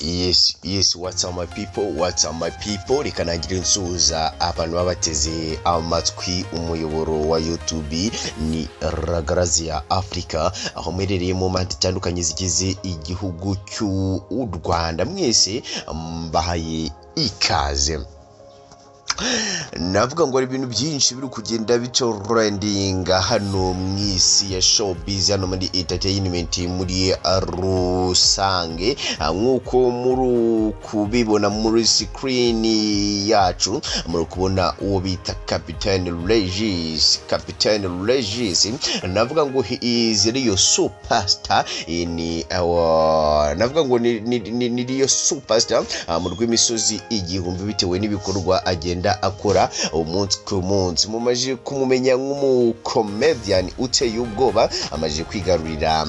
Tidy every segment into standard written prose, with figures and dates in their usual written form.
Yes, what's up my people, what's up my people? Reka nangire nsuhuza abantu baba bateze amatwi umuyoboro wa YouTube ni Ragarazia Africa, aho muherereye mu mpande zitandukanye zigize igihugu cy'u Rwanda. Mwese mbahaye ikaze. Navuga ngo hari ibintu byinshi biri kugenda bitrendinga hano mu isi ya showbiz, hano muri entertainment muri rusange. Nk'uko muri kubibona muri screen yacu, muri kubona uwo bita Captain Regis. Captain Regis, navuga ngo he is real superstar in our, navuga ngo ni real superstar mu rw'imisozi igihumbi, bitewe n'ibikorwa agenda akora umunsi ku munsi. Mumaze kumumenya nk'umukomedian uteye ubwoba, amaze kwigarurira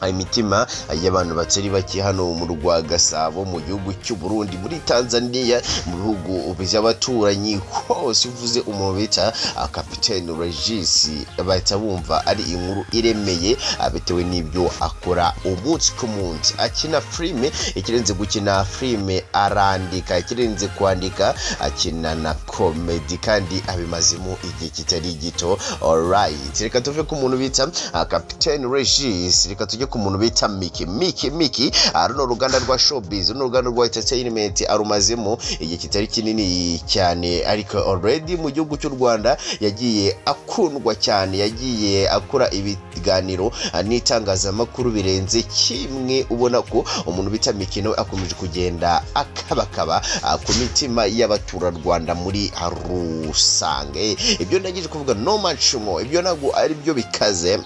imitima y'abantu batari bake hano mu rwa Gasabo, mu gihugu cy'u Burundi, muri Tanzania, mu bihugu by'abaturanyi hose. Uvuze umuntu bita Captain Regis, bahita bumva ari inkuru iremeye, bitewe n'ibyo akora umunsi ku munsi. Akina filime, ikirenze gukina filime arandika, ikirenze kwandika akina na comedy, kandi abimazemo igihe kitari gito. Alright, reka tuve ku muntu bita Captain Regis, reka tujye ku muntu bita Miki. Miki, Miki, runo ruganda rwa showbiz, runo ruganda rwa entertainment arumazemo igihe kitari kinini cyane, ariko already mu gihugu cy'u Rwanda yagiye akundwa cyane, yagiye akora ibiganiro n'itangazamakuru birenze kimwe. Ubona ko umuntu bita Miki nawe akomeje kugenda akabakaba ku mitima y'abaturarwanda muri rusange. Ibyo ndangije kuvuga, no much more, ibyo ntabwo ari byo bikaze,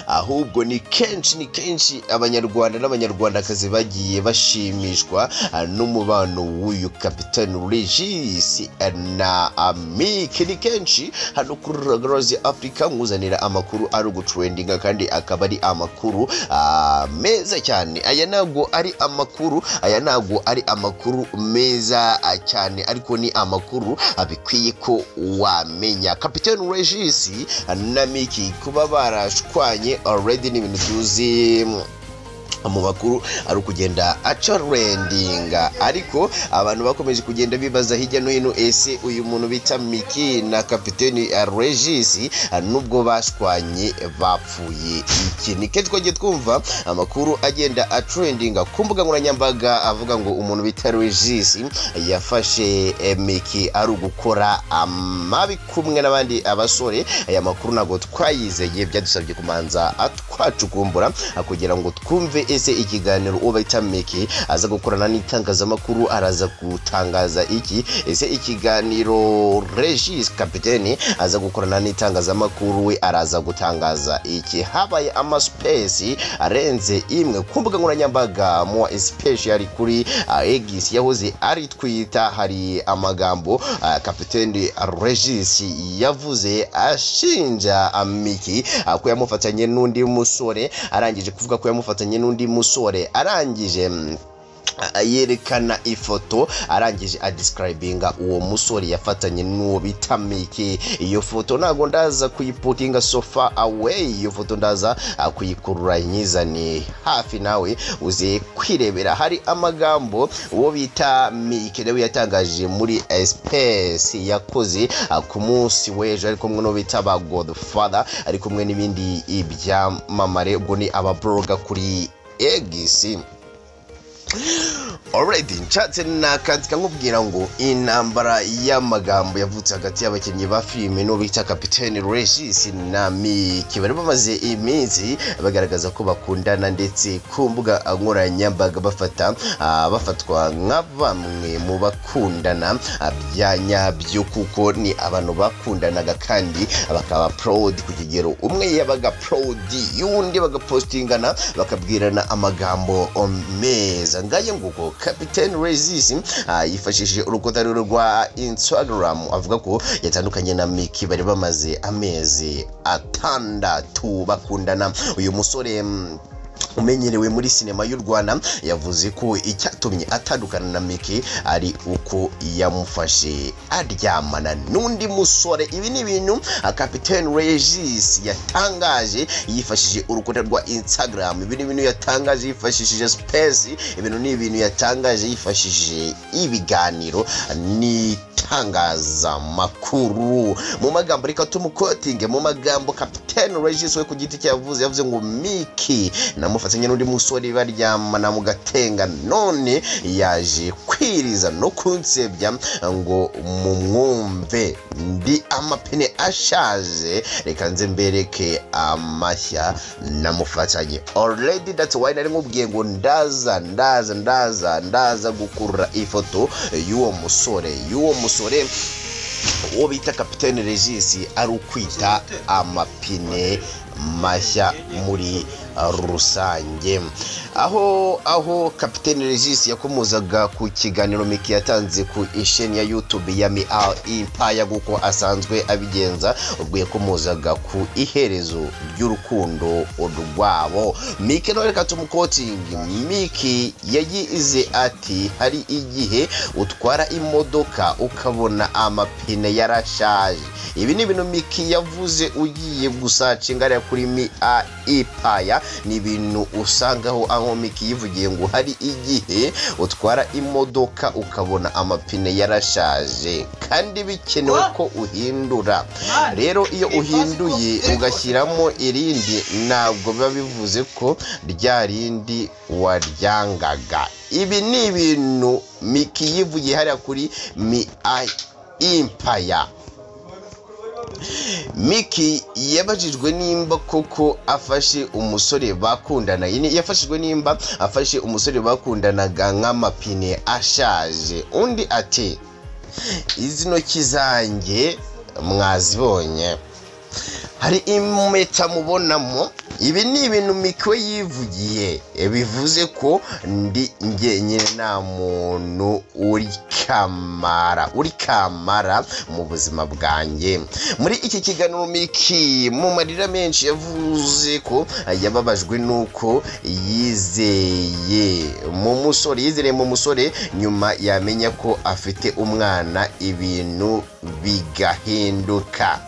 ahubwo ni kenshi, ni kenshi Abanyarwanda n'Abanyarwandakazi bagiye bashimishwa n'umubano w'uyu Kapitani Regis na Miki. Ni kenshi hano kuri Ragarozi Africa nkuzanira amakuru ari ugutrendinga, kandi akaba ari amakuru meza cyane. Aya ntabwo ari amakuru, aya ntabwo ari amakuru meza cyane, ariko ni amakuru bikwiye ko wamenya. Kapitani Regis na Miki kuba barashwanye already ni ibintu tuzi mu makuru ari ukugenda atrendinga, ariko abantu bakomeje kugenda bibaza hirya no hino: ese uyu muntu bita Miki na Kapiteni Regis, nubwo bashwanye, bapfuye iki? Ni kenshi twagiye twumva amakuru agenda atrendinga ku mbuga nkoranyambaga avuga ngo umuntu bita Regis yafashe Miki ari ugukora amabi kumwe n'abandi abasore. Aya makuru ntabwo twayizeye, byadusabye kumanza twacukumbura kugira ngo twumve: ese ikiganiro uwo bita Miki aza gukorana n'itangazamakuru araza gutangaza iki? Ese ikiganiro Regis Kapiteni aza gukorana n'itangazamakuru we araza gutangaza iki? Habaye amaspace arenze imwe ku mbuga nkoranyambaga, mu especially kuri X yahoze ari Twitter. Hari amagambo Kapiteni Regis yavuze ashinja Miki ko yamufatanye n'undi musore. Arangije kuvuga ko yamufatanye n'undi musore, arangije yerekana ifoto, arangije adescribinga uwo musore yafatanye n'uwo bita Miki. Iyo foto ntabwo ndaza kuyiputinga so far away, iyo foto ndaza kuyikurura nyizane hafi nawe uze kwirebera. Hari amagambo uwo bita Miki nawe yatangaje muri space yakoze ku munsi w'ejo, ari kumwe n'uwo bita ba Godfather, ari kumwe n'ibindi ibyamamare, ubwo ni ababloga kuri X. Already nshatse nakandika nkubwira ngo intambara y'amagambo yavutse hagati y'abakinnyi ba filime n'uwo bita Kapiteni Regis na Miki. Bari bamaze iminsi bagaragaza ko bakundana, ndetse ku mbuga nkoranyambaga bafatwa nka bamwe mu bakundana bya nyabyo, kuko ni abantu bakundanaga kandi bakaba proud ku kigero umwe yabaga proud y'undi, bagapostingana, bakabwirana amagambo meza. Ngaye nguko, Captain Regis yifashishije urukuta rwe rwa Instagram avuga ko yatandukanye na Miki bari bamaze amezi 6 bakundana. Uyu musore umenyerewe muri sinema y'u Rwanda, yavuze ko icyatumye atandukana na Micky ari uko yamufashe aryamana n'undi musore. Ibi ni ibintu Captain Regis yatangaje yifashishije urukuta rwa Instagram. Ibi ni ibintu yatangaje yifashishije space. Ibintu ni ibintu yatangaje yifashishije ibiganiro n'itangazamakuru. Mu magambo, reka tumuquotinge, mu magambo Captain Regis we ku giti cye yavuze ngo Micky namufatanye n'undi musore baryamana mu gatenga, none yaje kwiriza no kunsebya ngo mumwumve ndi amapine ashaje, reka nze mbereke amashya namufatanye already. That's why nari nkubwiye ngo ndaza ndaza ndaza ndaza gukurura ifoto y'uwo musore uwo bita Kapitene Regis ari ukwita amapine mashya muri rusange. Aho Kapitene Regis yakomozaga ku kiganiro Micky yatanze ku isheni ya YouTube ya Mi Empire, kuko asanzwe abigenza, ubwo yakomozaga ku iherezo ry'urukundo rwabo. Micky nawe reka tumuquotinge. Micky yagize ati: "Hari igihe utwara imodoka ukabona amapine yarashaje." Ibi ni ibintu Micky yavuze. Ugiye gusearchinga hariya kuri Mi Empire, ni ibintu usangaho aho Micky yivugiye ngo hari igihe utwara imodoka ukabona amapine yarashaje kandi bikenewe ko uhindura. Rero iyo uhinduye ugashyiramo irindi, ntabwo biba bivuze ko rya rindi waryangaga. Ibi ni ibintu Micky yivugiye hariya kuri Mi Empire. Micky yabajijwe nimba koko afashe umusore bakundana, yafashijwe nimba afashe umusore bakundanaga nk'amapine ashaje, undi ati: "Izi ntoki zanjye mwazibonye, hari impeta mubonamo?" Ibi ni ibintu Micky we yivugiye, bivuze ko ndi njyenyine, nta muntu uri kamara mu buzima bwanjye. Muri iki kiganiro, Micky mu marira menshi yavuze ko yababajwe n'uko yizereye mu musore, nyuma yamenya ko afite umwana, ibintu bigahinduka.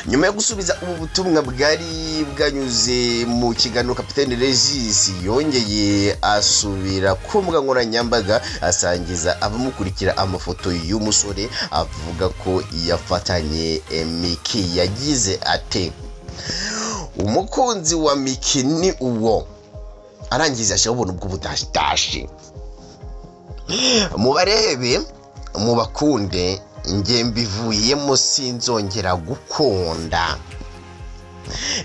Nyuma yo gusubiza ubu butumwa bwari bwanyuze mu kiganiro, Kapitene Regis yongeye asubira ku mbuga nkoranyambaga, asangiza abamukurikira amafoto y'umusore avuga ko yafatanye Micky. Yagize ati: "Umukunzi wa Micky ni uwo." Arangiza ashyiraho ubuntu bw'ubudashidashi: "Mubarebe mubakunde, njye mbivuyemo, sinzongera gukunda.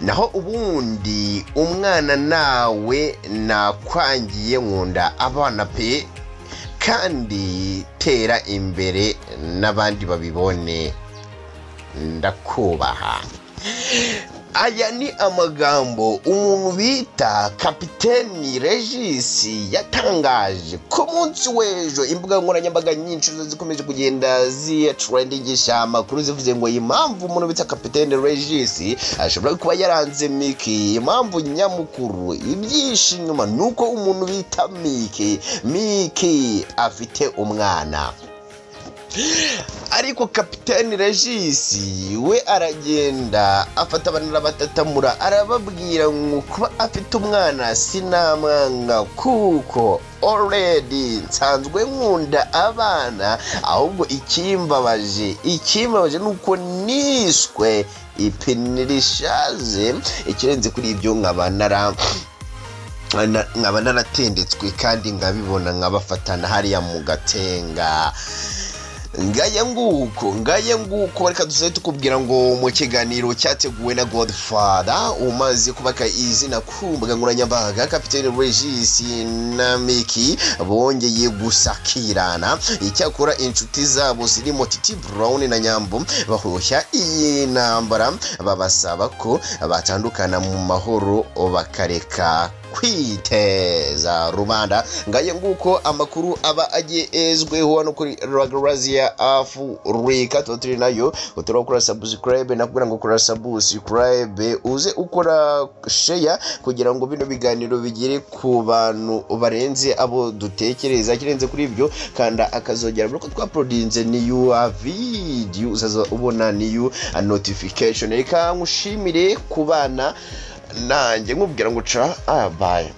Naho ubundi umwana nawe nakwangiye, nkunda abana pe, kandi tera imbere n'abandi babibone, ndakubaha." Aya ni amagambo umuntu bita Kapiteni Regis yatangaje ku munsi w'ejo. Imbuga nkoranyambaga nyinshi zikomeje kugenda zitrendingisha amakuru, zivuze ngo impamvu umuntu bita Kapiteni Regis ashobora kuba yaranze Micky, impamvu nyamukuru ibyinshi inyuma ni uko umuntu bita Micky afite umwana. Ariko Kapiteni Regis we aragenda afata abantu arabatatamura, arababwira ngo kuba afite umwana sinamwanga, kuko already nsanzwe nkunda abana, ahubwo ikimbabaje ni uko niswe ipine rishaje. Ikirenze kuri ibyo, nkaba naratendetswe kandi nkabibona, nkabafatana hariya mu gatenga. Ngaya nguko, ngaya nguko. Reka dusabe tukubwira ngo mu kiganiro cyateguwe na Godfather umaze kubaka izina ku mbuga nkoranyambaga, Kapiteni Regis na Micky bongeye gusakirana. Icyakora inshuti zabo zirimo Titi Brown na Nyambo bahushya iyi ntambara, babasaba ko batandukana mu mahoro bakareka Kwiteza rubanda. Ngaye nguko amakuru aba agezweho hano kuri Ragrazia Afurika, tuba turi nayo. Uturakora subscribe, nakubwira ngo kora subscribe, uze ukora share kugira ngo bino biganiro bigere ku bantu barenze abo dutekereza. Kirenze kuri ibyo, kanda akazogera buri uko twauploadinze new video, uzaza ubona new notification. Reka nkushimire kubana nanjye, nkubwira ngo ca abaye.